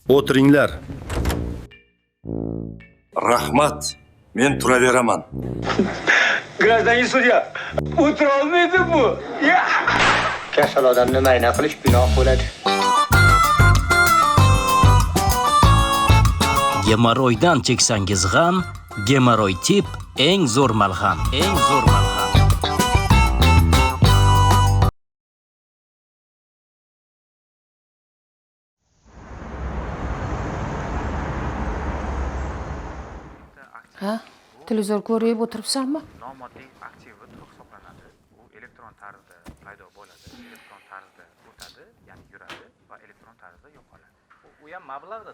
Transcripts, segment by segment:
O'tiringlar. Rahmat. Men turaveraman. Гражданин судья, o'tirolmaydi bu. Kasal odamni mayna qilish gunoh bo'ladi. Gemoroydan cheksangiz g'am, Gemoroy tip eng zo'r malham, eng zo'r malham. Ha, televizor ko'rib o'tiribsanmi? Nomoddiy aktivi turi hisoblanadi. U elektron tarzda paydo bo'ladi, elektron tarzda o'tadi, ya'ni yuradi va elektron tarzda yo'qoladi. U ham mablag'da.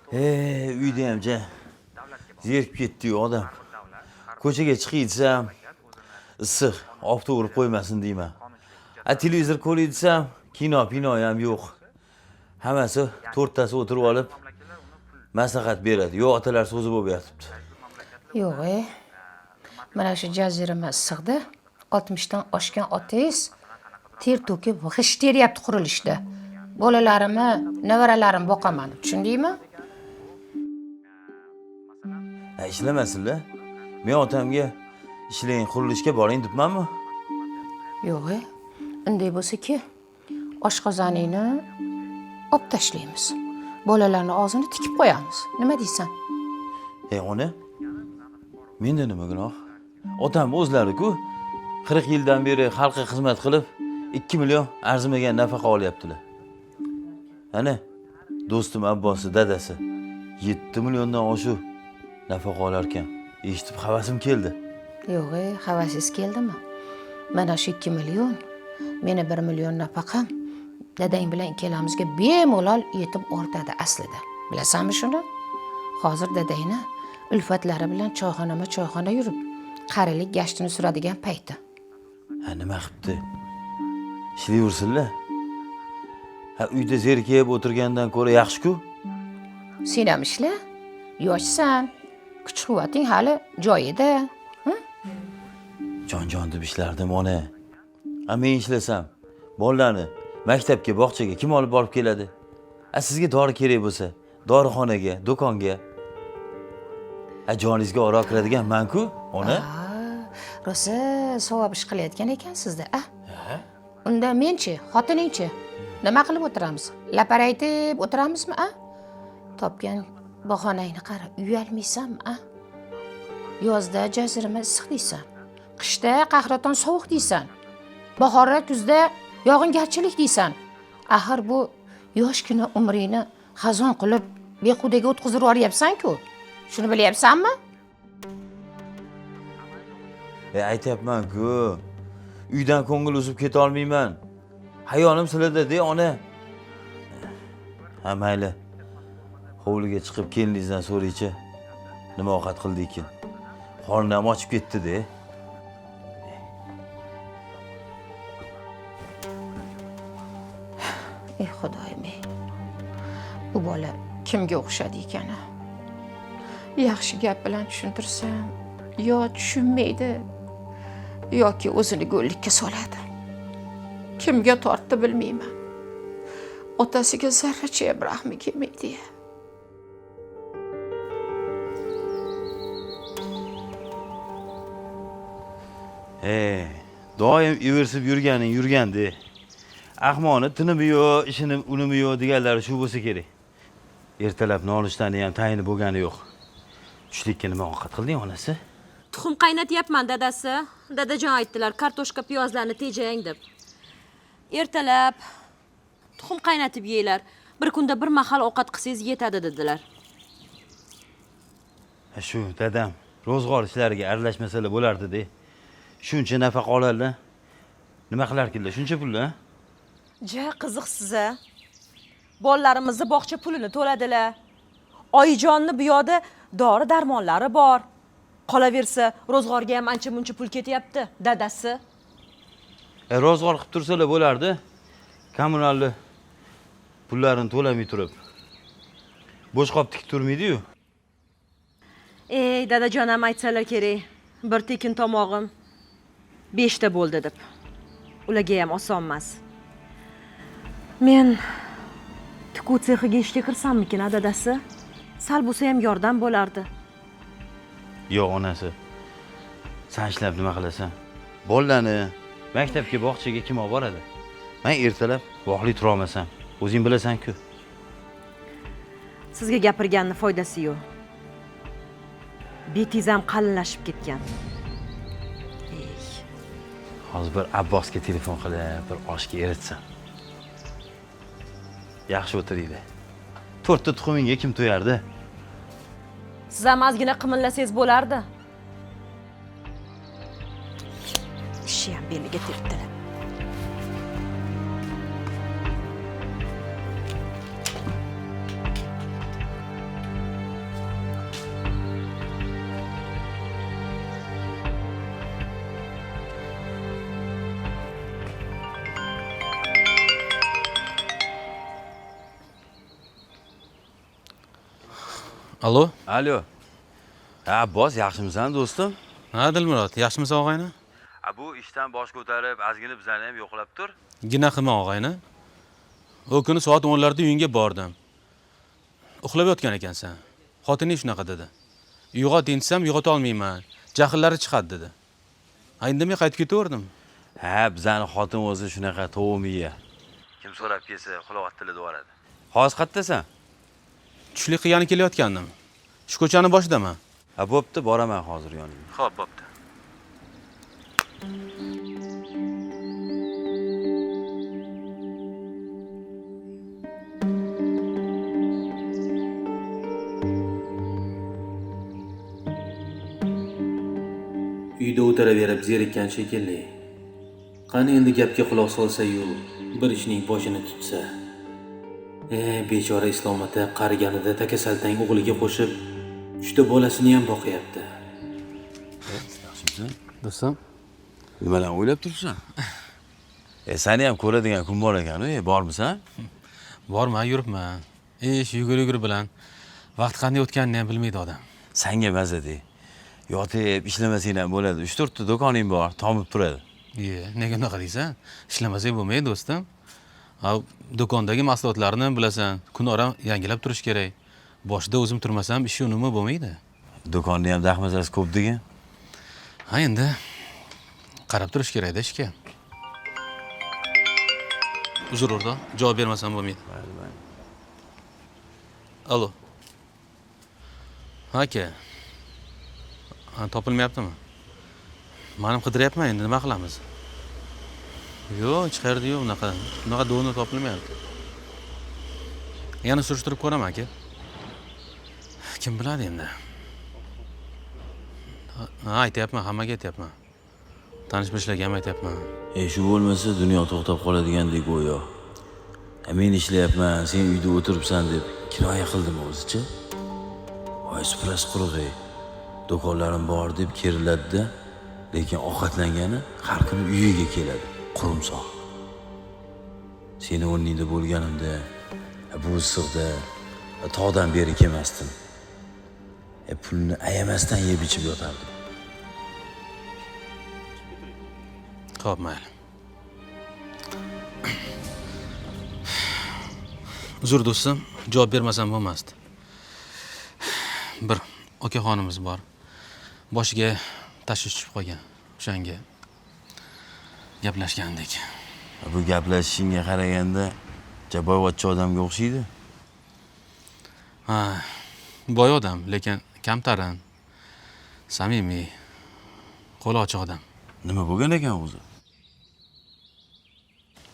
Uyda ham ja zerikib ketdi-yu odam. Ko'chaga chiqay desam, issiq, oftob urib qo'ymasin deyman. A televizor ko'ray desam, kino pino ham yo'q. Hammasi to'rttasi o'tirib olib maslahat beradi. Yo'q, otalar so'zi bo'lib yotibdi. Yo'q, e. Mana shu jazirama issiqda 60 dan oshgan otangiz ter to'kib g'isht teryapti qurilishda. Bolalarimni, nevaralarimni boqaman deb, tushundingmi? Ha, ishlamasinlar. Men otamga ishlang, qurilishga boring debmanmi? Yo'q, e. Unday bo'lsa-ki, oshqozoningni olib tashlaymiz. Bolalarni og'zini tikib qo'yamiz. Nima deysan? Ey ona, menda nima gunoh? Otam o'zlari-ku 40 yildan beri xalqqa xizmat qilib 2 million arzimagan nafaqa olyaptilar. Ana do'stim Abbosni dadasi 7 milliondan oshiq nafaqa olarkan. Eshitib havasim keldi. Yo'q, e, havasingiz keldimi? Mana shu 2 million, meni 1 million nafaqam dadang bilan ikkalamizga bemalol yetib ortadi aslida. Bilasanmi shuni? Hozir dadangni ulfatlari bilan choyxonama choyxona yurib, qarilik gashtini suradigan payti. Ha, nima qilibdi? Ishlayversinlar. Ha, uyda zerikib o'tirgandan ko'ra yaxshi-ku. Sen ham ishla. Yoshsan. Kuch-quvvating hali joyida. Jon-jon deb ishlardim ona. A men ishlasam, bolalarni maktabga, bog'chaga kim olib borib keladi? A sizga dori kerak bo'lsa, dorixonaga, do'konga. A joningizga oro kiradigan man-ku, ona. Rosa savob ish qilayotgan ekansizda, a? Unda menchi, xotiningchi? Nima qilib o'tiramiz? Laparaytib o'tiramizmi, a? Topgan bahonangni qara, uyalmaysanmi, a? Yozda jazirama issiq deysan. Qishda qahraton sovuq deysan. Bahorda, kuzda yog'ingarchilik deysan. Axir bu yoshgina umringni xazon qilib behudaga o'tkazib yuboryapsan-ku. Shuni bilyapsanmi? Aytyapman-ku. Uydan ko'ngil uzib keta olmayman. Hayolim sizlarda-da, ona. Ha, mayli. Hovliga chiqib keliningizdan so'raychi. Nima ovqat qildi ekan? Qorni ham ochib ketdi-da. Ey Xudoyim, ey. Bu bola kimga o'xshadi ekan? Yaxshi gap bilan tushuntirsam, yo tushunmaydi, yoki o'zini go'llikka soladi. Kimga tortdi bilmayman. Otasiga zarracha ham rahmi kelmaydi. Ey, doim ivirsib yurganing yurgandi. Ahmoqni tinimi yo'q, ishini unumi yo'q deganlari shu bo'lsa kerak. Ertalab nonushtani ham tayini bo'lgani yo'q. Tushlikka nima ovqat qilding onasi? Tuxum qaynatyapman dadasi. Dadajon aytdilar, kartoshka piyozlarni tejang deb. Ertalab tuxum qaynatib yeylar. Bir kunda bir mahal ovqat qilsangiz yetadi dedilar. Ha, shu dadam ro'zg'or ishlariga aralashmasalar bo'lardi-da. Shuncha nafaqa oladilar. Nima qilarkinlar shuncha pulni, ha? Ja qiziqsiz-a. Bolalarimizni bog'cha pulini to'ladilar. Oyijonni bu yoqda dori darmonlari bor. Qolaversa, ro'zg'orga ham ancha muncha pul ketyapti, dadasi. Ro'zg'or qilib tursalar bo'lardi. Kommunalni pullarini to'lamay turib. Bo'sh qop tikib turmaydi-yu. Ey, dadajon ham aytsalar kerak. Bir tekin tomog'im 5 ta bo'ldi deb. Ularga ham oson emas. Men Tikuv sexiga ishga kirsammikin, a dadasi? Sal bo'lsa ham yordam bo'lardi. Yo'q, onasi. Sen ishlab nima qilasan? Bolalarni maktabga, bog'chaga kim olib boradi? Men ertalab vaqtli tura olmasam, o'zing bilasan-ku. Sizga gapirganni foydasi yo'q. Betingiz ham qalinlashib ketgan. Ey, Hozir bir Abbosga telefon qilib, bir oshga eritsam. Yaxshi o'tiringlar. 4 ta tuxumingga kim to'yardi? Siz ham ozgina qimillasangiz bo'lardi. Ishi ham beliga tepdilar. Alo? Alo. Ha, Abbos, yaxshimisan do'stim? Ha, Dilmurod, yaxshimisan og'ayni? Ha, bu ishdan bosh ko'tarib, ozgina bizlarni ham yo'qlab tur. Gina qilma og'ayni. O kuni soat 10larda uyingga bordim. Uxlab yotgan ekansan. Xotining shunaqa dedi. Uyg'ot desam uyg'ota olmayman. Jahllari chiqadi dedi. Ha, indamay qaytib ketaverdim. Ha, bizani xotin o'zi shunaqa tovuq miya. Kim so'rab kelsa, uxlayotdi deb yuboradi. Hozir qayerdasan? Tushlik qilgani kelayotgandim. Shu ko'chani boshidaman. Ha, bo'pti, boraman hozir yoningga. Xo'p, bo'pti. Uyda o'tiraverib zerikkan shekilli. Qani endi gapga quloq solsa-yu, bir ishning boshini tutsa. Bechora Islom ota qariganida takasaltang o'g'liga qo'shib, 3 ta bolasini ham boqyapti. Yaxshimisan? Do'stim, Nimalarni o'ylab turibsan? Seni ham ko'radigan kun bor ekan-ku, bormisan? Borman, yuribman. Ish yugur-yugur bilan vaqt qanday o'tganini ham bilmaydi odam. Senga maza de. Yotib ishlamasang ham bo'ladi. 3-4 ta do'koning bor, tomib turadi. Nega unaqa deysan? Ishlamasak bo'lmaydi do'stim. Ha, do'kondagi mahsulotlarni bilasan, kun ora yangilab turish kerak. Boshida o'zim turmasam ish unumi bo'lmaydi. Do'konni ham dahmazasi ko'p degan. Ha, endi qarab turish kerakda ishga. Uzr o'rtoq, javob bermasam bo'lmaydi. Alo. Ha, aka. Ha, topilmayaptimi? Menim qidiryapman endi, nima qilamiz? Yo'q, hech qayerda yo'q unaqa. Unaqa donor topilmayapti. Yana surishtirib ko'raman aka. Kim biladi endi? Ha, aytyapman, hammaga aytyapman. Tanish bilishlarga ham aytyapman. Shu bo'lmasa dunyo to'xtab qoladigandek go'yo. Men ishlayapman, sen uyda o'tiribsan deb kinoya qildim o'zicha. Voy, suprasi quruq-ey. Do'konlarim bor deb keriladi-da, lekin ovqatlangani har kuni uyiga keladi, qurumsoq. Seni o'rningda bo'lganimda, bu issiqda tog'dan beri kelmasdim. Pulni ayamasdan yeb ichib yotardim. Xo'p, mayli. Uzr do'stim, javob bermasam bo'lmasdi. Bir okaxonimiz bor. Boshiga tashvish tushib qolgan. O'shanga gaplashgandik. Bu gaplashishingga qaraganda boyvachcha odamga o'xshaydi. Ha, boy odam, lekin kamtarin, samimiy, qo'li ochiq odam. Nima bo'lgan ekan o'zi?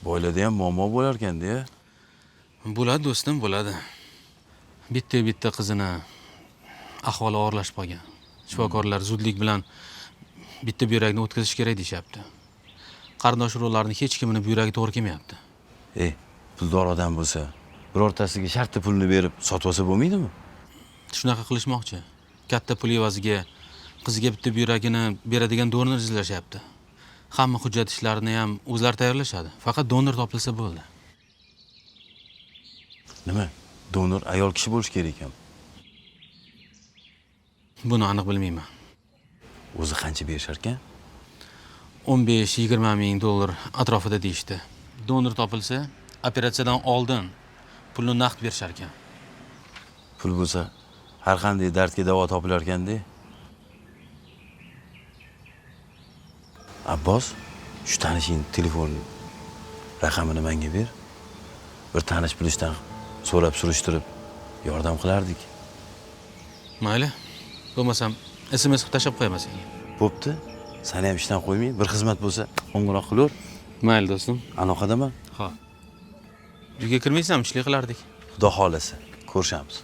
Boylarda ham muammo bo'lar ekan-da. Bo'ladi do'stim, bo'ladi. Bitta-bitta qizini ahvoli og'irlashib qolgan. Shifokorlar zudlik bilan bitta buyrakni o'tkazish kerak deyishyapti. Qarindosh urug'larning hech kimini buyragi to'g'ri kelmayapti. Puldor odam bo'lsa, birortasiga shartta pulni berib sotib olsa bo'lmaydimi? Shunaqa qilishmoqchi. Katta pul evaziga qiziga bitta buyragini beradigan donor izlashyapti. Hamma hujjat ishlarini ham o'zlari tayyorlashadi. Faqat donor topilsa bo'ldi. Nima? Donor ayol kishi bo'lishi kerak ekan. Buni aniq bilmayman. O'zi qancha berishar ekan? 15-20 ming dollar atrofida deyishdi. Donor topilsa, operatsiyadan oldin Pulni naqd berishar ekan. Pul bo'lsa har qanday dardga davo topilar ekanda. Abbos, shu tanishing telefon raqamini menga ber. Bir tanish bilishdan so'rab surishtirib yordam qilardik. Mayli, bo'lmasam SMS qilib tashlab qo'yaman senga. Bo'pti. Seni ham ishdan qo'ymay, bir xizmat bo'lsa qo'ng'iroq qilaver. Mayli do'stim. Aloqadaman. Ha. Uyga kirmaysanmi, ishlik qilardik. Xudo xolasa, ko'rishamiz.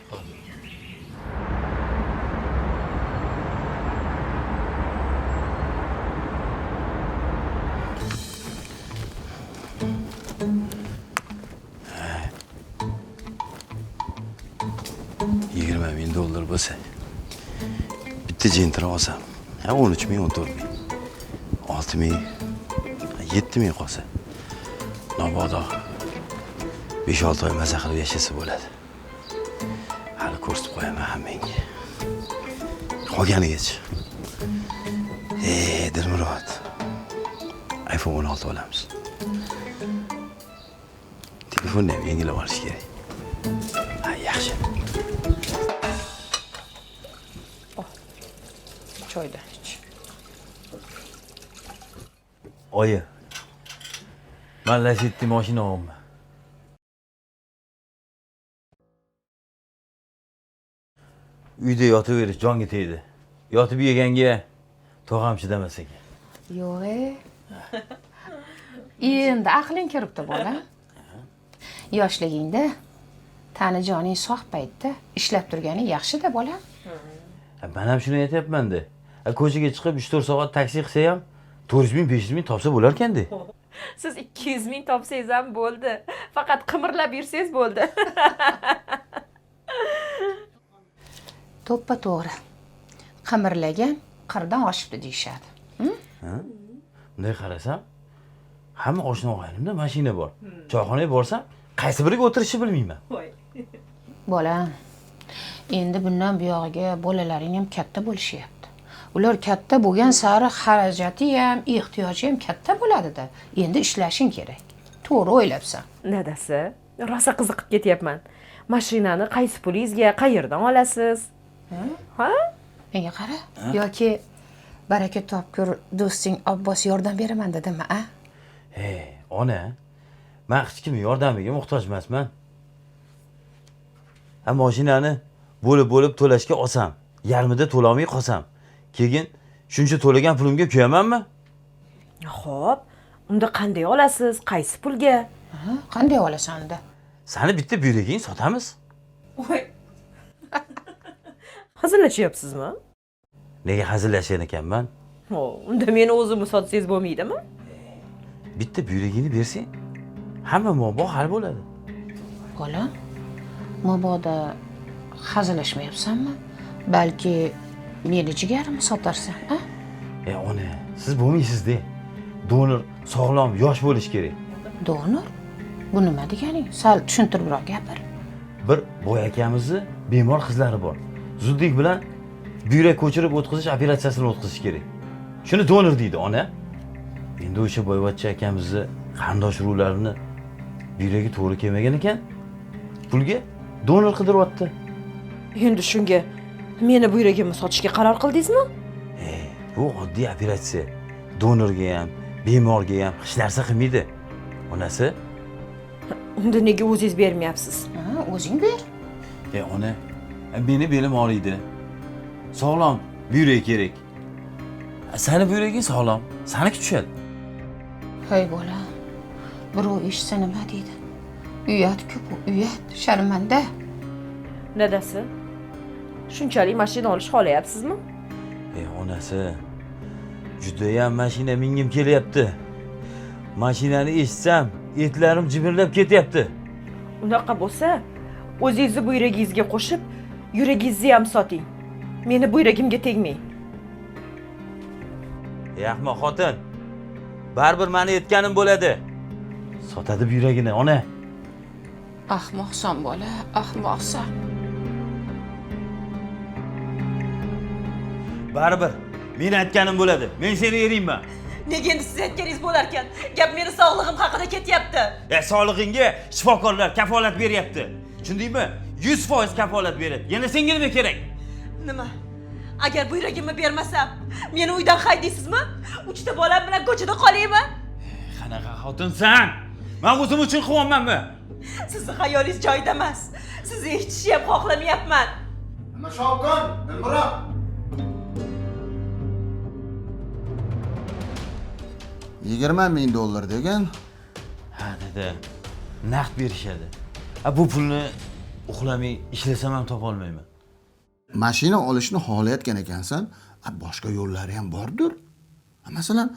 $20,000 bo'lsa bitta Gentra olsam, ha 13 000, 14 000, 6 000, 7 000 qolsa, mabodo 5-6 oy maza qilib yashasa bo'ladi. Hali ko'rsatib qo'yaman hammangga. Qolganigacha. Dilmurod. iPhone 16 olamiz. Telefonni ham yangilab olish kerak. Ha, yaxshi. Choydan ich. Oyi, man Lacetti mashina olman. Uyda yotaverish jonga tegdi. Yotib yeganga tog'am chidamas ekan. Yo'q. Endi aqling kiribdi bola. Yoshligingda tani joning sog' paytda ishlab turgani yaxshi-da bola. Men ham shuni aytyapman-da. Ko'chaga chiqib 3-4 soat taksi qilsa ham 400 ming, 500 ming topsa bo'lar ekanda. Siz 200 ming topsangiz ham bo'ldi. Faqat qimirlab yursangiz bo'ldi. To'ppa to'g'ri. Qimirlagan qirdan oshibdi deyishadi. Ha? Bunday qarasam, hamma oshna og'aynimda mashina bor. Choyxonaga borsam, qaysi biriga o'tirishni bilmayman. Bolam, endi bundan buyog'iga bolalaring ham katta bo'lishyapti. Ular katta bo'lgan sari xarajati ham, ehtiyoji ham katta bo'ladi-da. Endi ishlashing kerak. To'g'ri o'ylabsan. Dadasi, rosa qiziqib ketyapman. Mashinani qaysi pulingizga, qayerdan olasiz? Ha? Menga qara. Yoki baraka topkur do'sting Abbos yordam beraman dedimi, a? Hey, ona, men hech kimning yordamiga muhtoj emasman. Ha, mashinani bo'lib-bo'lib to'lashga olsam, yarmida to'lolmay qolsam, keyin shuncha to'lagan pulimga kuyamanmi? Xo'p, unda qanday olasiz? Qaysi pulga? Qanday olasan unda? Sani bitta buyrugingni sotamiz. Voy. Hazillashyapsizmi? Nega hazillashgan ekanman? Ho, unda meni o'zimni sotsangiz bo'lmaydimi? Bitta buyrugingni bersang, hamma muammo hal bo'ladi. Bolam, mabodo hazillashmayapsanmi? Balki meni jigarimni sotarsan, a? Ona, siz bo'lmaysiz-da. Donor sog'lom, yosh bo'lish kerak. Donor? Bu nima deganing? Sal tushuntiribroq gapir. Bir boy akamizni bemor qizlari bor. Zudlik bilan buyrak ko'chirib o'tkazish operatsiyasini o'tkazish kerak. Shuni donor deydi, ona. Endi o'sha boyvachcha akamizni qarindosh urug'larini buyragi to'g'ri kelmagan ekan. Pulga donor qidiryapti. Endi shunga meni buyragimni sotishga qaror qildingizmi? Bu oddiy operatsiya. Donorga ham, bemorga ham hech narsa qilmaydi. Onasi? Unda nega o'zingiz bermayapsiz? Ha, o'zing ber. Ona, meni belim og'riydi. Sog'lom buyrak kerak. Sani buyraging sog'lom, saniki tushadi. Hey bolam, birov eshitsa nima deydi? Uyat-ku bu, uyat, sharmanda. Dadasi, shunchalik mashina olish xohlayapsizmi? Onasi, judayam mashina mingim kelyapti. Mashinani eshitsam, etlarim jimirlab ketyapti. Unaqa bo'lsa, o'zingizni buyragingizga qo'shib, yuragingizni ham soting. Meni buyragimga tegmang. Ahmoq xotin. Baribir meni aytganim bo'ladi. Sotadi buyragini, ona. Ahmoqsan bola, ahmoqsan. Baribir meni aytganim bo'ladi. Men seni eringman. Nega endi siz aytganingiz bo'larkan? Gap meni sog'lig'im haqida ketyapti. Sog'lig'ingga shifokorlar kafolat beryapti. Tushundingmi? 100% kafolat beradi. Yana senga nima kerak? Nima? Agar buyragimni bermasam, meni uydan haydaysizmi? 3 ta bolam bilan ko'chada qolaymi? Qanaqa xotinsan? Men o'zim uchun quvonmanmi? Sizni xayolingiz joyida emas. Sizni eshitishni ham xohlamayapman. Nima shovqin? Dilmurod. $20,000 degan. Ha dada, naqd berishadi. Ha bu pulni uxlamay ishlasam ham topa olmayman. Mashina olishni xohlayotgan ekansan, boshqa yo'llari ham bordir. Masalan,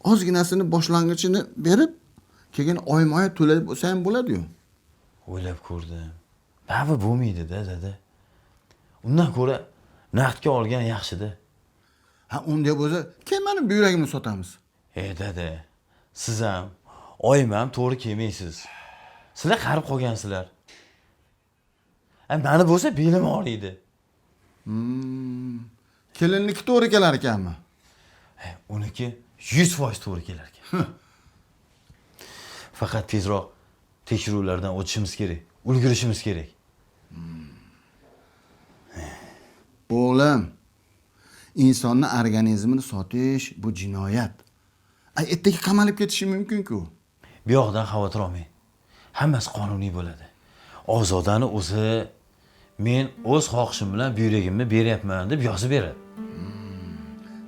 ozginasini boshlang'ichini berib, keyin oyma-oy to'lab bo'lsa ham bo'ladi-yu. O'ylab ko'rdim. Baribir bo'lmaydi-da, dada. Undan ko'ra naqdga olgan yaxshi-da. Ha, unday bo'lsa, keyin meni buyragimni sotamiz. Dada, siz ham, oyim ham to'g'ri kelmaysiz. Sizlar qarib qolgansizlar. Mani bo'lsa belim og'riydi. Kelinniki to'g'ri kelar ekanmi? Uniki 100% to'g'ri kelar ekan. Faqat tezroq tekshiruvlardan o'tishimiz kerak, ulgurishimiz kerak. O'g'lim, insonni organizmini sotish bu jinoyat. Ertaga qamalib ketishi mumkin-ku. Bu yoqdan xavotir olmang. Hammasi qonuniy bo'ladi. Ozodani o'zi men o'z xohishim bilan buyragimni beryapman deb yozib beradi.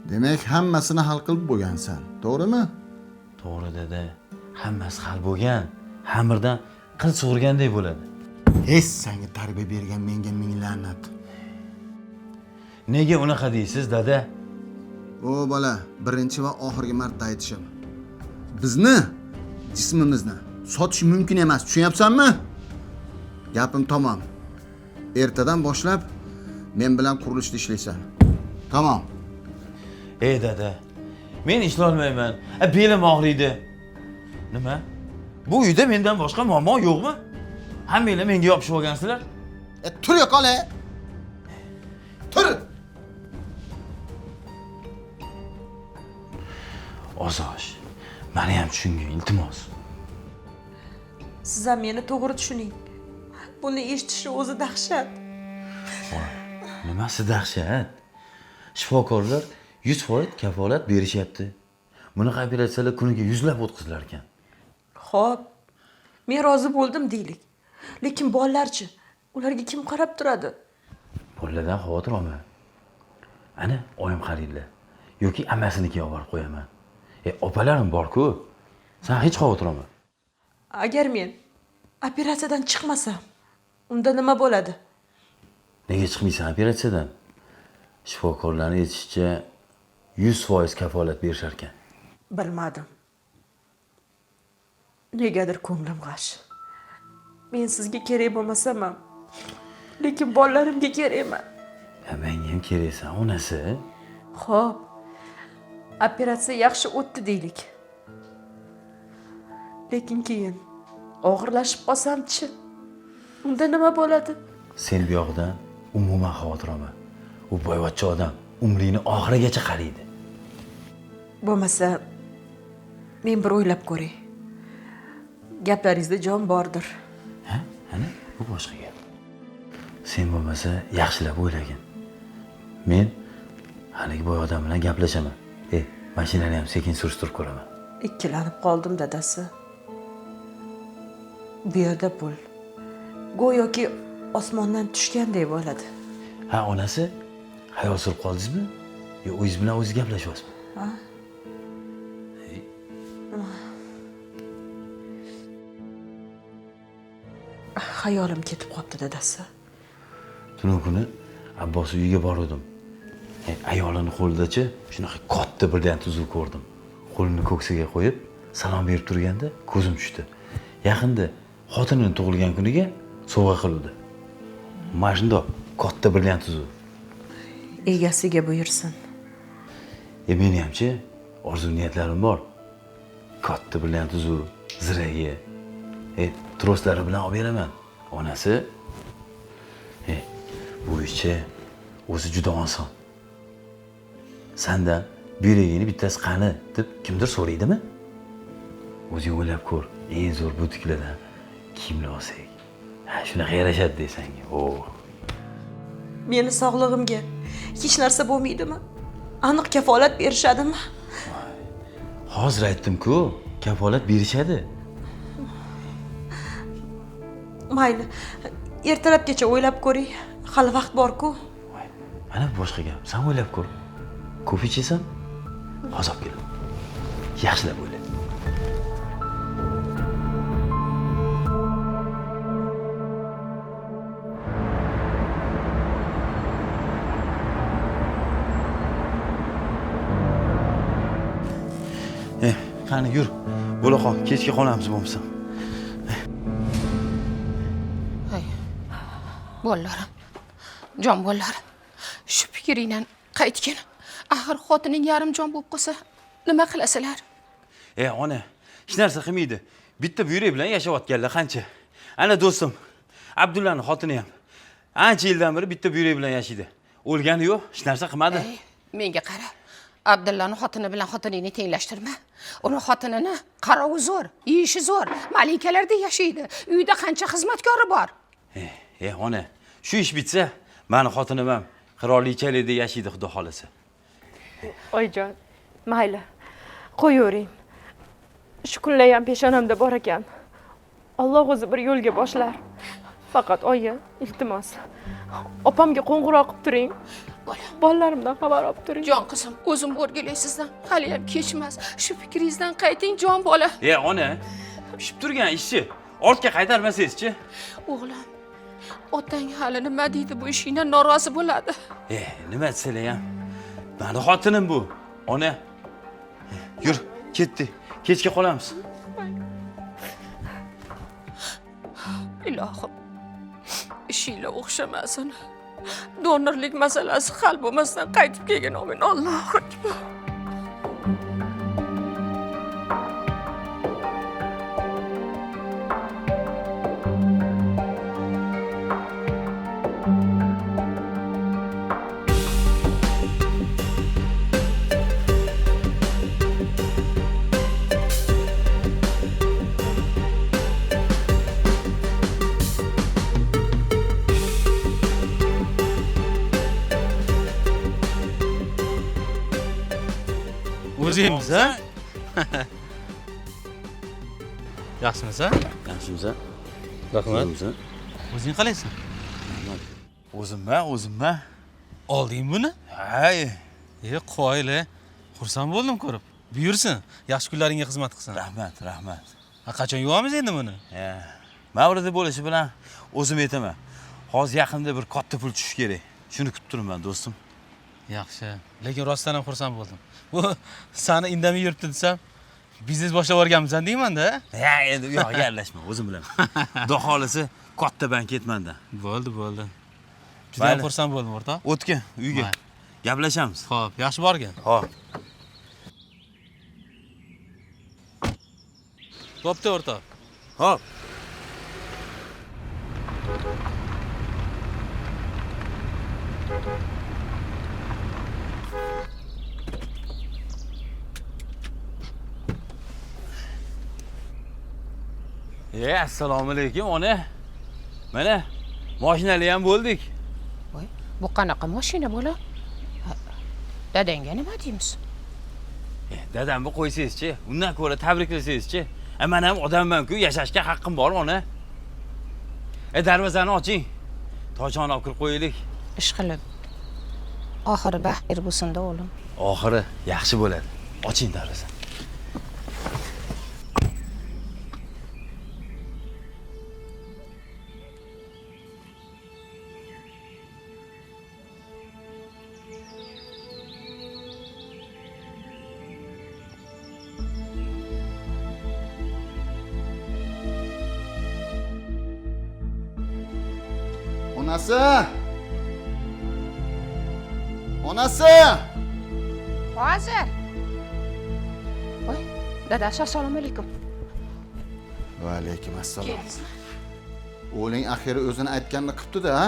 Demak, hammasini hal qilib bo'lgansan, to'g'rimi? To'g'ri dada, hammasi hal bo'lgan. Xamirdan qil sug'urganday bo'ladi. Hech senga tarbiya bergan menga ming la'nat. Nega unaqa deysiz, dada? O bola, birinchi va oxirgi marta aytishim. Bizni jismimizni sotish mumkin emas, tushunyapsanmi? Gapim tamom. Ertadan boshlab men bilan qurilishda ishlaysan. Tamom. Ey dada, men ishlolmayman. Belim og'riydi. Nima? Bu uyda mendan boshqa muammo yo'qmi? Hammanglar menga yopishib olgansizlar. Tur yo'qol. Tur. Ozosh, meni ham tushungin, iltimos. Siz ham meni to'g'ri tushuning. Buni eshitishi o'zi dahshat. Nimasi dahshat? Shifokorlar 100% kafolat berishyapti. Bunaqa operatsiyalar kuniga yuzlab o'tkazilar ekan. Xo'p, men rozi bo'ldim deylik. Lekin bolalarchi, ularga kim qarab turadi? Bolalardan xavotir olma. Ana, oyim qaraydilar. Yoki ammasinikiga olib borib qo'yaman. Opalarim bor-ku. Sen hech xavotir olma. Agar men operatsiyadan chiqmasam, unda nima bo'ladi? Nega chiqmaysan operatsiyadan? Shifokorlarning aytishicha 100% kafolat berishar ekan. Bilmadim. Negadir ko'nglim g'ash. Men sizga kerak bo'lmasam ham, lekin bolalarimga kerakman. Menga ham keraksan, onasi. Xo'p. Operatsiya yaxshi o'tdi deylik. Lekin keyin og'irlashib qolsam-chi? Unda nima bo'ladi? Sen bu yoqdan umuman xavotir olma. U boyvachcha odam umringni oxirigacha qaraydi. Bo'lmasa men bir o'ylab ko'ray. Gaplaringizda jon bordir. Ha? Ana, bu boshqa gap. Sen bo'lmasa yaxshilab o'ylagin. Men haligi boy odam bilan gaplashaman. Mashinani ham sekin surishtirib ko'raman. Ikkilanib qoldim, dadasi. Bu yerda pul go'yoki osmondan tushganday bo'ladi. Ha, onasi, xayol surib qoldingizmi? Yo, o'zingiz bilan o'zingiz gaplashyapsizmi? Ha? Xayolim ketib qoldi, dadasi. Tunov kuni Abbos uyiga bordim. Ayolini qo'lidachi shunaqa katta brilliant uzuk ko'rdim. Qo'lini ko'ksiga qo'yib salom berib turganda ko'zim tushdi. Yaqinda xotinining tug'ilgan kuniga sovg'a qildi. Mana shundoq katta brilliant uzuk. Egasiga buyursin. Meni hamchi orzu niyatlarim bor. Katta brilliant uzuk, ziragi, troslari bilan olib beraman. Onasi, bu ishchi o'zi juda oson. Sendan Buyragingni bittasi qani deb kimdir so'raydimi? O'zing o'ylab ko'r, eng zo'r butiklardan kiyimlar olsak. Ha, shunaqa yarashadi desang. O. Meni sog'lig'imga hech narsa bo'lmaydimi? Aniq kafolat berishadimi? Hozir aytdim-ku, kafolat berishadi. Mayli, ertalabgacha o'ylab ko'ring. Hali vaqt bor-ku. Mana boshqa gap. Sen o'ylab ko'r. Kofe ichasan? Hozir olib kelaman. Yaxshilab o'yla. Qani yur. Bo'la qol, kechga qolamiz bo'lmasam. Hay. Bolalarim, jon bolalarim, shu fikringdan qaytgin. Axir xotining yarim jon bo'lib qolsa, nima qilasizlar? Ona, hech narsa qilmaydi. Bitta buyrak bilan yashayotganlar qancha. Ana do'stim, Abdullaning xotini ham ancha yildan beri bitta buyrak bilan yashaydi. O'lgani yo'q, hech narsa qilmadi. Menga qara. Abdullaning xotini bilan xotiningni tenglashtirma. Uni xotinini qarovi zo'r, yeyishi zo'r, malikalarda yashaydi. Uyda qancha xizmatkori bor. Ona, shu ish bitsa, meni xotinim ham qirolichalikda yashaydi, xudo xolasa. Oyijon, mayli. Qo'yavering. Shu kunlar ham peshonamda bor ekan. Alloh o'zi bir yo'lga boshlar. Faqat oyi, iltimos. Opamga qo'ng'iroq qilib turing. Bolalarimdan xabar olib turing. Jon qizim, o'zim o'rgilay sizdan. Hali ham kech emas. Shu fikringizdan qayting, jon bola. Ona, pishib turgan ishchi ortga qaytarmasangiz-chi? O'g'lim, otang hali nima deydi, bu ishingdan norozi bo'ladi. Nima desalar ham, meni xotinim bu. Ona, yur, ketdik. Kechga qolamiz. Ilohim, ishinglar o'xshamasin. Donorlik masalasi hal bo'lmasdan qaytib kelgin, amin. Allohu akbar. O'zimiz, ha? Yaxshimisan? Yaxshimisan? Rahmat. O'zing qalaysan? O'zimmi? Olding buni? Hay. Qoyil, xursand bo'ldim ko'rib. Buyursin, yaxshi kunlaringga xizmat qilsin. Rahmat, rahmat. Qachon yuvamiz endi buni? Mavridi bo'lishi bilan o'zim aytaman. Hozir yaqinda bir katta pul tushishi kerak. Shuni kutib turibman, do'stim. Yaxshi, lekin rostdan ham xursand bo'ldim. Bu seni indamay yuribdi desam, biznes boshlab yuborganmisan deyman-da. Ha, endi u yoqqa aralashma, o'zim bilaman. Xudo xolisi katta bank ketmanda. Bo'ldi, bo'ldi. Juda ham xursand bo'ldim, o'rtoq. O'tgan uyga. Gaplashamiz. Xo'p, yaxshi borgin. Xo'p. Bo'pti, o'rtoq. Xo'p. Assalomu alaykum, ona. Mana mashinali ham bo'ldik. Voy, bu qanaqa mashina bola? Dadangga nima deymiz? Dadamni qo'ysangizchi, undan ko'ra tabriklasangizchi. Men ham odamman-ku, yashashga haqqim bor, ona. Darvozani oching. Toychani olib kirib qo'yaylik. Ish qilib. Oxiri baxir bo'lsin-da, o'g'lim. Oxiri yaxshi bo'ladi. Oching darvozani. Onasi! Onasi! Hozir. Voy, dadasi, assalomu alaykum. Va alaykum assalom. O'g'ling axiri o'zini aytganini qilibdi-da, ha?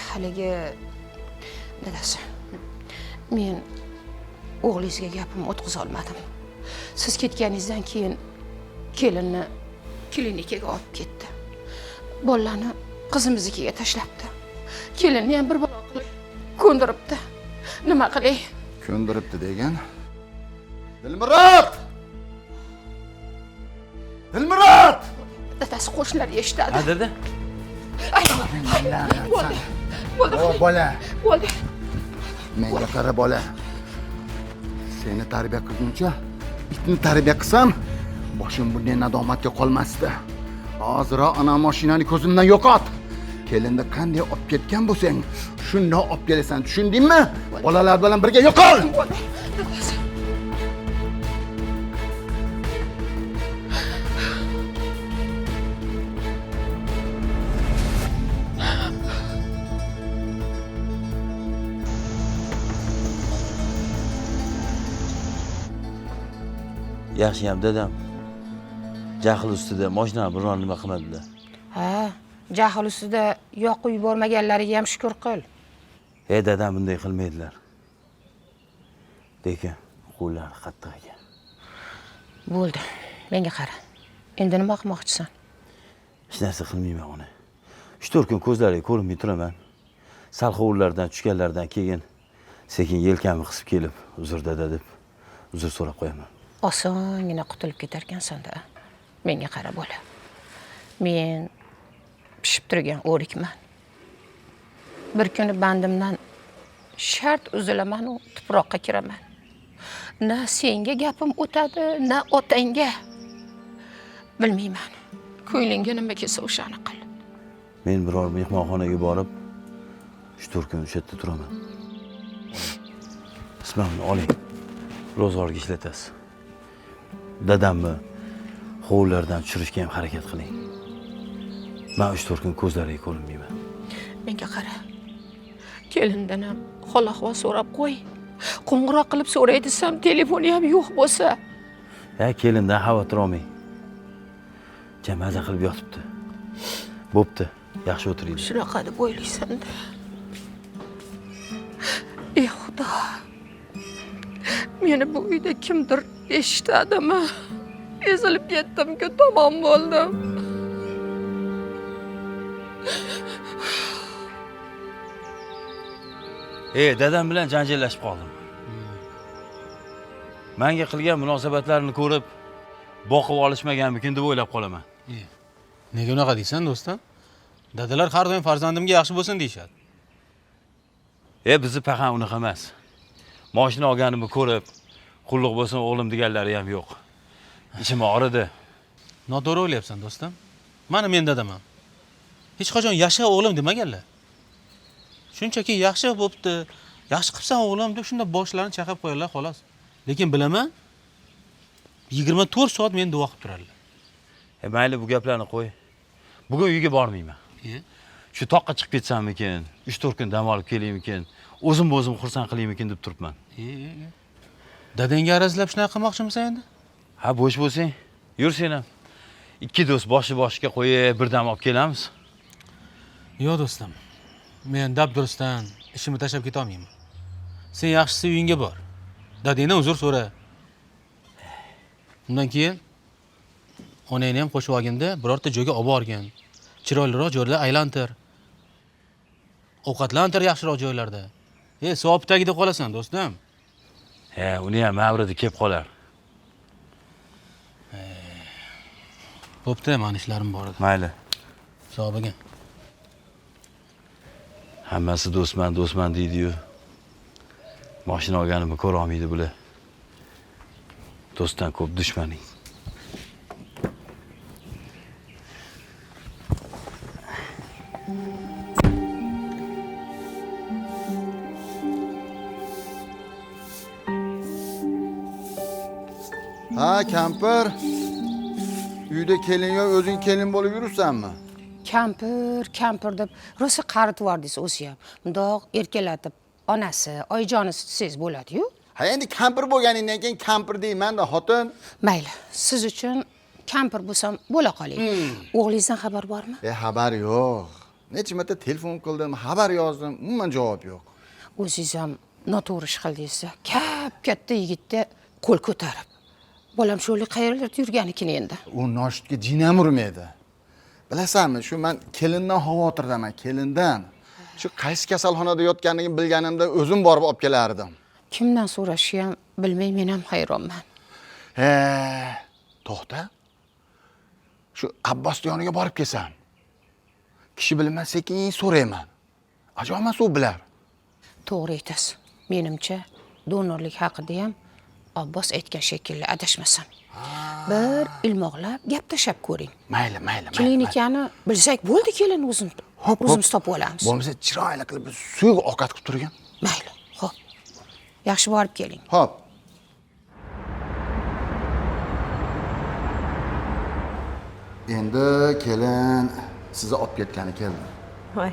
Haligi dadasi, men O'g'lingizga gapimni o'tkazolmadim. Siz ketganingizdan keyin kelinni klinikaga olib ketdi. Bolalarni qizimiznikiga tashlabdi. Kelinni ham bir balo qilib ko'ndiribdi. Nima qilay? Ko'ndiribdi degan. Dilmurod! Dilmurod! Dadasi qo'shnilar eshitadi. Ha, dada. Ay, bo'ldi. Bo'ldi. Bola. Bo'ldi. Menga qara bola. Seni tarbiya qilguncha itni tarbiya qilsam, boshim bunday nadomatga qolmasdi. Hoziroq ana mashinani ko'zimdan yo'qot. Kelinni qanday olib ketgan bo'lsang, shundoq olib kelasan, tushundingmi? Bolalar bilan birga yo'qol. Yaxshiyam dadam jahl ustida mashina biron nima qilmadilar. Ha, jahl ustida yoqib yubormaganlariga ham shukr qil. Ey dadam bunday qilmaydilar. Lekin qo'llari qattiq ekan. Bo'ldi. Menga qara. Endi nima qilmoqchisan? Hech narsa qilmayman uni. 3-4 kun ko'zlariga ko'rinmay turaman. Sal hovurlardan tushganlaridan keyin sekin yelkamni qisib kelib, uzr dada deb uzr so'rab qo'yaman. Osongina qutulib ketarkansan-da. Menga qara bola. Men pishib turgan o'rikman. Bir kuni bandimdan shart uzilaman u tuproqqa kiraman. Na senga gapim o'tadi, na otangga. Bilmayman. Ko'nglingga nima kelsa o'shani qil. Men biror mehmonxonaga borib 3-4 kun o'sha yerda turaman. Ismimni oling. Ro'zg'orga ishlatasiz. Dadamni hovlilardan tushirishga ham harakat qiling. Men 3-4 kun ko'zlariga ko'rinmayman. Menga qara. Kelindan ham hol ahvol so'rab qo'y. Qo'ng'iroq qilib so'ray desam, telefoni ham yo'q bo'lsa. Ya kelindan xavotir olmang. Maza qilib yotibdi. Bo'pti, yaxshi o'tiringlar. Shunaqa deb o'ylaysan-da. Ey Xudo. Meni bu uyda kimdir eshitadimi? Ezilib ketdim-ku, tamom bo'ldim. Ey, dadam bilan janjallashib qoldim. Menga qilgan munosabatlarini ko'rib, boqib olishmaganmikin deb o'ylab qolaman. Nega unaqa deysan, do'stim? Dadalar har doim farzandimga yaxshi bo'lsin deyishadi. Bizni paxan unaqa emas. Mashina olganimni ko'rib, qulluq bo'lsin o'g'lim deganlari ham yo'q. İchim og'ridi. Noto'g'ri o'ylayapsan, do'stim. Mana men dadam ham. Hech qachon yasha o'g'lim demaganlar. Shunchaki yaxshi bo'pti, yaxshi qilibsan o'g'lim deb shunda boshlarini chaqab qo'yadilar xolos. Lekin bilaman, 24 soat meni duo qilib turadilar. Mayli bu gaplarni qo'y. Bugun uyga bormayman. Shu toqqa chiqib ketsammikin, 3-4 kun dam olib kelaymikin, o'zim o'zim xursand qilaymikin deb turibman. Dadangga arazlab shunaqa qilmoqchimisan endi? Ha, bo'sh bo'lsang, yur sen ham. Ikki do'st boshi boshiga qo'yib, bir dam olib kelamiz. Yo'q do'stim. Men dabdurustdan ishimni tashlab keta olmayman. Sen yaxshisi uyingga bor. Dadangdan uzr so'ra. Undan keyin onangni ham qo'shib olganda birorta joyga olib borgin. Chiroyliroq joylarda aylantir. Ovqatlantir yaxshiroq joylarda. Savob tagida qolasan, do'stim. He, uni ham mavridi kelib qolar. Bo'pti, meni ishlarim bor edi. Mayli. Sog' bo'lgin. Hammasi do'stman, do'stman deydi-yu. Mashina olganimni ko'ra olmaydi bular. Do'stdan ko'p dushmaning. Ha, kampir. Uyda kelin yo'q, o'zing kelin bo'lib yuribsanmi? Kampir, kampir deb rosa qaritib yubordingiz o'zi ham. Bundoq erkalatib onasi, oyijonisi desangiz bo'ladi-yu. Ha, endi kampir bo'lganingdan keyin kampir deyman-da, xotin. Mayli, siz uchun kampir bo'lsam bo'la qoling. O'g'lingizdan xabar bormi? Xabar yo'q. Necha marta telefon qildim, xabar yozdim, umuman javob yo'q. O'zingiz ham noto'g'ri ish qildingiz. Kap katta yigitda qo'l ko'tarib. Bolam sho'rlik qayerlarda yurganikin endi. U noshudga jin ham urmaydi. Bilasanmi, shu men kelindan xavotirdaman, kelindan. Shu qaysi kasalxonada yotganligini bilganimda o'zim borib olib kelardim. Kimdan so'rashni ham bilmay men ham hayronman. He, to'xta. Shu Abbosning yoniga borib kelsam. Kishi bilmas sekin so'rayman. Ajomas u bilar. To'g'ri aytasiz. Menimcha donorlik haqida ham Abbos aytgan shekilli adashmasam. Bir ilmoqlab gap tashab ko'ring. Mayli, mayli, mayli. Klinikani bilsak bo'ldi, kelin o'zim. O'zimiz topib olamiz. Bo'lmasa chiroyli qilib bir suyuq ovqat qilib turgin. Mayli, xo'p. Yaxshi borib keling. Xo'p. Endi kelin sizni olib ketgani keldi. Voy.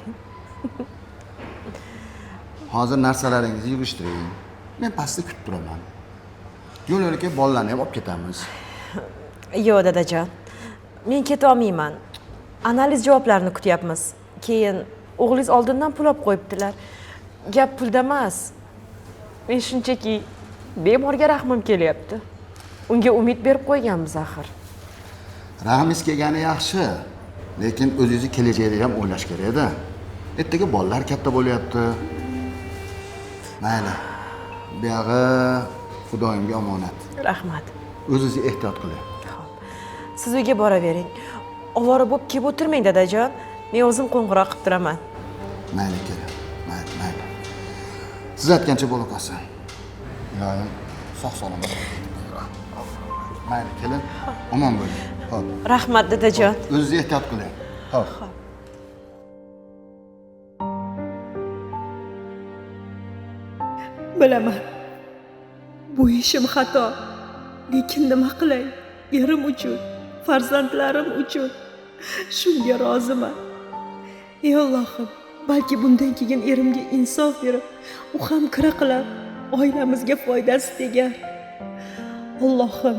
Hozir narsalaringizni yig'ishtiring. Men pastda kutib turaman. Yo'l yo'lakay bolalarni ham olib ketamiz. Yo'q, dadajon. Men keta olmayman. Analiz javoblarini kutyapmiz. Keyin o'g'lingiz oldindan pul olib qo'yibdilar. Gap pulda emas. Men shunchaki bemorga rahmim kelyapti. Unga umid berib qo'yganmiz axir. Rahmingiz kelgani yaxshi, lekin o'zingizni kelajakni ham o'ylash kerak-da. Ertaga bolalar katta bo'lyapti. Mayli. Buyog'i Xudoyimga omonat. Rahmat. O'zingizni ehtiyot qiling. Siz uyga boravering. Ovora bo'lib kelib o'tirmang, dadajon. Men o'zim qo'ng'iroq qilib turaman. Mayli, kelin. Mayli, mayli. Siz aytgancha bo'la qolsin. Iloyim sog' salomat. Mayli, kelin. Omon bo'ling. Xo'p. Rahmat, dadajon. O'zingizni ehtiyot qiling. Xo'p. Bilaman. Bu ishim xato. Lekin nima qilay? Erim uchun, farzandlarim uchun shunga roziman. Ey Allohim, balki bundan keyin erimga insof berib, u ham kira qilar, oilamizga foydasi tegar. Allohim,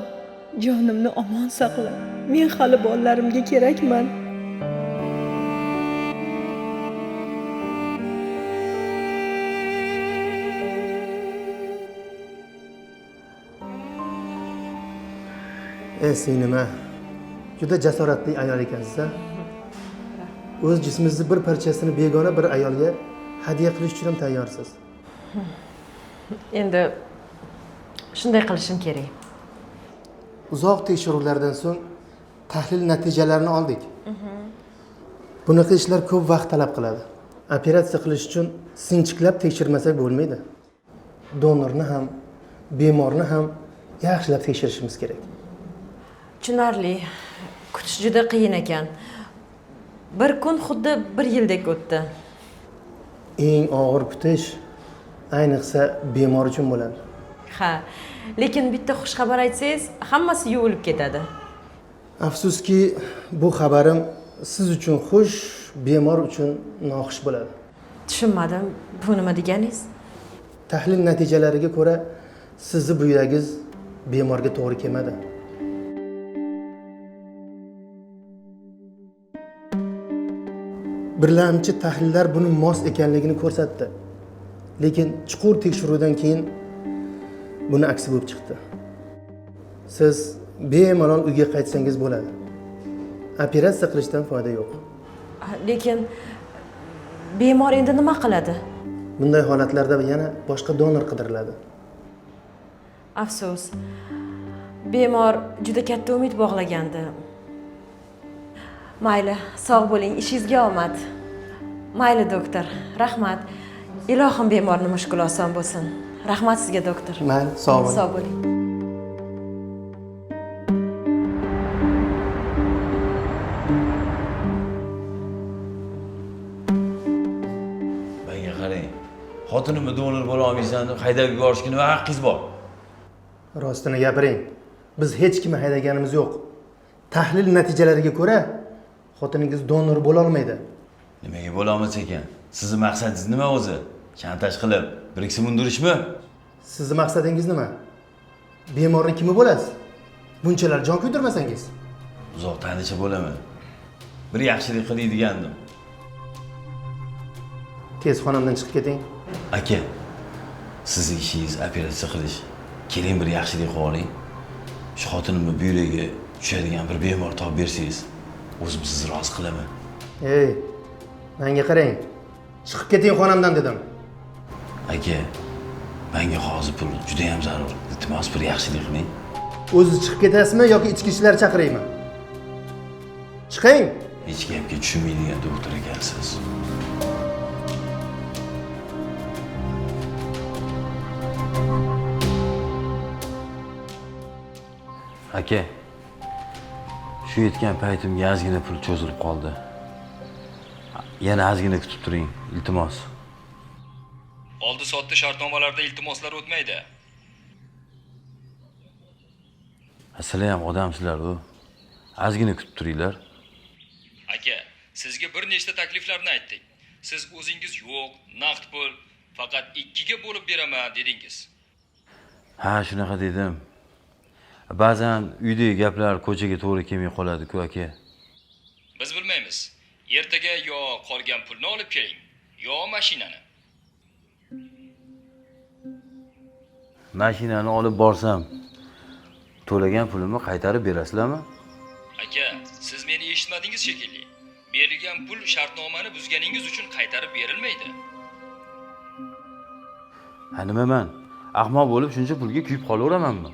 jonimni omon saqla. Men hali bolalarimga kerakman. Singlim, juda jasoratli ayol ekansiz-a. O'z jismingizni bir parchasini begona bir ayolga hadya qilish uchun ham tayyorsiz. Endi shunday qilishim kerak. Uzoq tekshiruvlardan so'ng tahlil natijalarini oldik. Bunaqa ishlar ko'p vaqt talab qiladi. Operatsiya qilish uchun sinchiklab tekshirmasak bo'lmaydi. Donorni ham, bemorni ham yaxshilab tekshirishimiz kerak. Tushunarli. Kutish juda qiyin ekan. Bir kun xuddi bir yildek o'tdi. Eng og'ir kutish ayniqsa bemor uchun bo'ladi. Ha, lekin bitta xush xabar aytsangiz, hammasi yuvilib ketadi. Afsuski, bu xabarim siz uchun xush, bemor uchun noxush bo'ladi. Tushunmadim, bu nima deganingiz? Tahlil natijalariga ko'ra, sizni buyragingiz bemorga to'g'ri kelmadi. Birlamchi tahlillar buni mos ekanligini ko'rsatdi. Lekin chuqur tekshiruvdan keyin buni aksi bo'lib chiqdi. Siz bemalol uyga qaytsangiz bo'ladi. Operatsiya qilishdan foyda yo'q. Lekin bemor endi nima qiladi? Bunday holatlarda yana boshqa donor qidiriladi. Afsus. Bemor juda katta umid bog'lagandi. Mayli, sog' bo'ling, ishingizga omad. Mayli, doktor, rahmat. Ilohim bemorni mushkul oson bo'lsin. Rahmat sizga, doktor. Mayli, sog' bo'ling. Sog' bo'ling. Menga qarang. Xotinimni donor bo'la olmaysan deb haydab yuborishga nima haqqingiz bor? Rostini gapiring. Biz hech kimni haydaganimiz yo'q. Tahlil natijalariga ko'ra xotiningiz donor bo'la olmaydi. Nimaga bo'la olmas ekan? Sizning maqsadingiz nima o'zi? Shantaj qilib, bir ikki mundirishmi? Sizning maqsadingiz nima? Bemorning kimi bo'lasiz? Bunchalar jon kuydirmasangiz. Uzoq tanisha bo'laman. Bir yaxshilik qiling degandim. Tez xonamdan chiqib keting. Aka, Sizni ishingiz operatsiya qilish. Keling bir yaxshilik qilib oling. Shu xotinimni buyragiga tushadigan bir bemor topib bersangiz, o'zim sizni rozi qilaman. Ey, menga qarang. Chiqib keting xonamdan dedim. Aka, menga hozir pul juda ham zarur. Iltimos, bir yaxshilik qiling. O'zi chiqib ketasizmi yoki ichki ishlar chaqiraymi? Chiqing. Hech gapga tushunmaydigan doktor ekansiz. Aka, shu yetgan paytimga ozgina pul cho'zilib qoldi. Yana ozgina kutib turing, iltimos. Oldi-sotdi shartnomalarda iltimoslar o'tmaydi. Sizlar ham odamsizlar u. Ozgina kutib turinglar. Aka, sizga bir nechta takliflarni aytdik. Siz o'zingiz yo'q, naqd pul faqat 2 ga bo'lib beraman dedingiz. Ha, shunaqa dedim. Ba'zan uydagi gaplar ko'chaga to'g'ri kelmay qoladi-ku, aka. Biz bilmaymiz. Ertaga yo qolgan pulni olib keling, yo mashinani. Mashinani olib borsam, to'lagan pulimni qaytarib berasizlarmi? Aka, siz meni eshitmadingiz shekilli. Berilgan pul shartnomani buzganingiz uchun qaytarib berilmaydi. Ha, nima men ahmoq bo'lib shuncha pulga kuyib qolaveramanmi?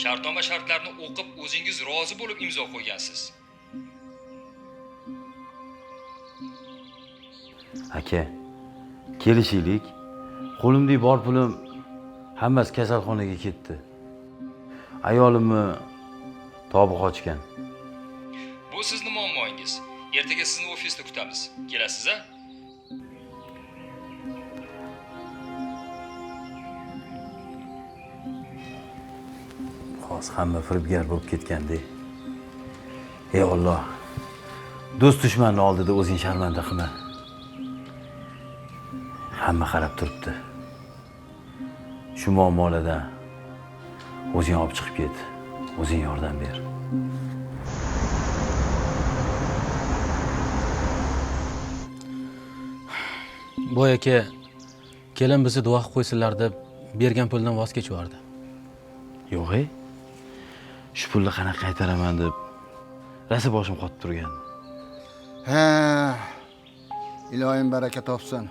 Shartnoma shartlarini o'qib o'zingiz rozi bo'lib imzo qo'ygansiz. Aka, kelishaylik. Qo'limdagi bor pulim hammasi kasalxonaga ketdi. Ayolimni tobi qochgan. Bu sizning muammoingiz. Ertaga sizni ofisda kutamiz. Kelasiz-a? Hozir hamma firibgar bo'lib ketgandek. Ey Alloh, do'st dushmanni oldida o'zing sharmanda qilma. Hamma qarab turibdi. Shu muammolardan o'zing olib chiqib ket, o'zing yordam ber. Boy aka, kelin bizni duo qilib qo'ysinlar deb bergan puldan voz kechib yubordi. Yo'q, ey. Shu pulni qanaqa qaytaraman deb rosa boshim qotib turgan. Ha, iloyim baraka topsin.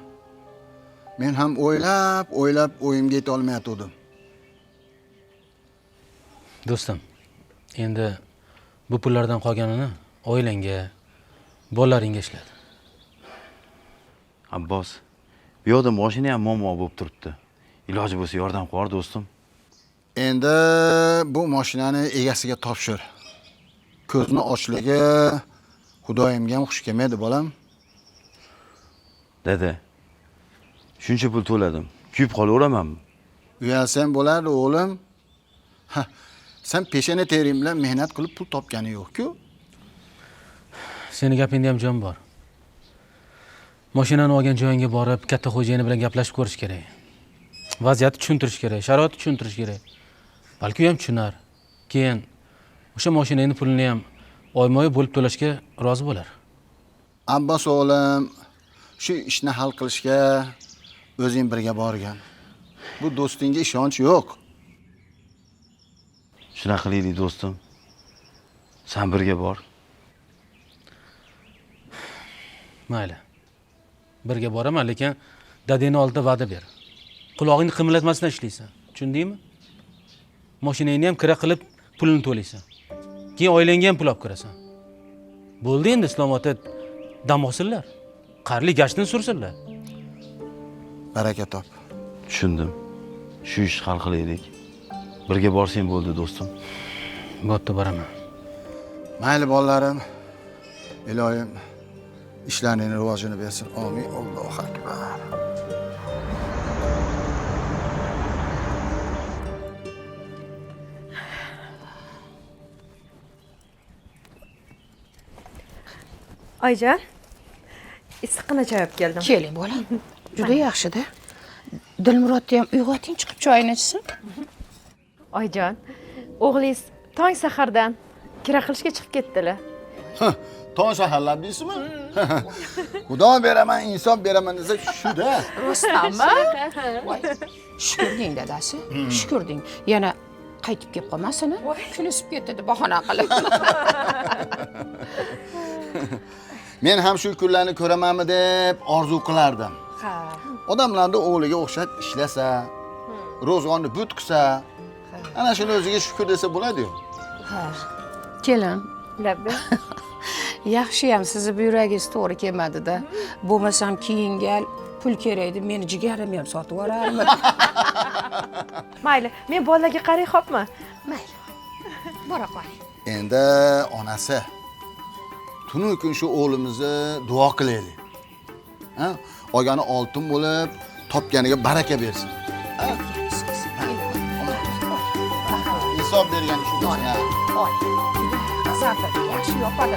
Men ham o'ylab o'yimga yeta olmayotgandim. Do'stim, endi bu pullardan qolganini oilangga, bolalaringga ishlat. Abbos, bu yoqda mashina ham muammo bo'lib turibdi. Iloji bo'lsa yordam qil, do'stim. Endi bu mashinani egasiga topshir. Ko'zni ochligi Xudoyimga ham xush kelmaydi, bolam. Dada, shuncha pul to'ladim. Kuyib qolaveramanmi? Uyalsam bo'lardi, o'g'lim. Ha, sen peshona tering bilan mehnat qilib pul topgani yo'q-ku. Seni gapingda ham jon bor. Mashinani olgan joyingga borib, katta xo'jayini bilan gaplashib ko'rish kerak. Vaziyatni tushuntirish kerak, sharoitni tushuntirish kerak. Balki u ham tushunar. Keyin o'sha mashinaning pulini ham oyma-oy bo'lib to'lashga rozi bo'lar. Abbos o'g'lim, shu ishni hal qilishga o'zing birga borgan. Bu do'stingga ishonch yo'q. Shunaqa qilaylik do'stim. Sen birga bor. Mayli. Birga boraman, lekin dadangni oldida va'da ber. Qulog'ingni qimillatmasdan ishlaysan. Tushundingmi? Mashinangni ham kira qilib pulini to'laysan. Keyin oilangga ham pul olib kirasan. Bo'ldi endi Islom ota dam olsinlar. Qarli gashtini sursinlar. Baraka top. Tushundim. Shu ishni hal qilaylik. Birga borsang bo'ldi do'stim. Bo'pti, boraman. Mayli bolalarim. Iloyim ishlaringni rivojini bersin. Amin. Allohu akbar. Oyijon, issiqqina choy olib keldim. Keling bolam. Juda yaxshi-da. Dilmurodni ham uyg'oting, chiqib choyini ichsin. Oyijon, o'g'lingiz tong sahardan kira qilishga chiqib ketdilar. Ha, tong saharlab deysizmi? Xudo beraman, insof beraman desa shu-da. Rostdanmi? Voy, shukur deng dadasi, shukur deng. Yana qaytib kelib qolmasin, kunisib ketdi deb bahona qilib. Men ham shu kunlarni ko'ramanmi deb orzu qilardim. Ha. Odamlarni o'g'liga o'xshab ishlasa, ro'zg'orni but qilsa, ana shuni o'ziga shukur desa bo'ladi-yu. Ha. Kelin. Labbe. Yaxshiyam sizni buyragingiz to'g'ri kelmadi-da. Bo'lmasam keyingi gal pul kerak deb meni jigarimni ham sotib yuborarmidi. Mayli, men bolalarga qaray hopmi? Mayli. Bora qoling. Endi onasi tunu kun shu o'g'limizni duo qilaylik. Ha? Olgani oltin bo'lib, topganiga baraka bersin. Insof bergan shu bo'lsin. Voy. Yaxshi yopadi.